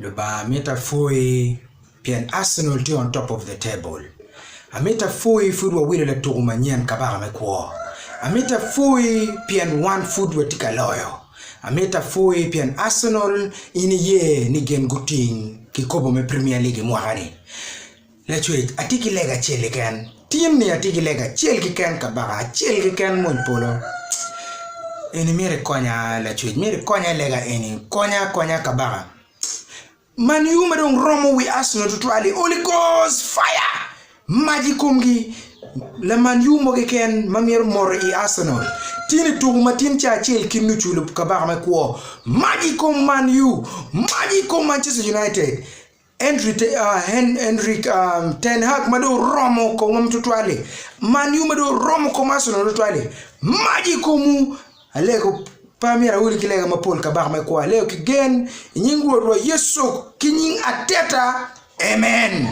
Lubanga amito apwoyi pien Arsenal tye on top of the table. Amito apwoyi pud wawilo latuko manyen kabaka me kwo. Amito apwoyi pien wan pud watye ka loyo. Amito apwoyi pien Arsenal in iye ni gin guting kikopo me Premier League i mwaka-ni. Lacwec, atye ki lega acel keken. Tin-ni atye ki lega acel keken kabaka, acel keken mony polo. Eni myero ikonya lacwec, myero ikonya i lega eni, konya akonya kabaka. Man U ma dong romo wi Arsenal tutwal-li, Holy Ghost fire! Mac i komgi! Laman U mo keken ma myero moto i Arsenal. Tin i tuku ma tin ca acel ki nucu lub kabaka me kwo. Mac i kom Man U! Mac i kom Manchester United! Henrik ten Hag ma dong oromo komwa tutwal-li, Man U ma dong oromo kom Arsenal tutwal-li, mac i komwu! Alego pe amyero awil ki lega mapol kabaka me kwo, alego ki gen i nying Rwotwa Yecu ki nying Ateta. Amen.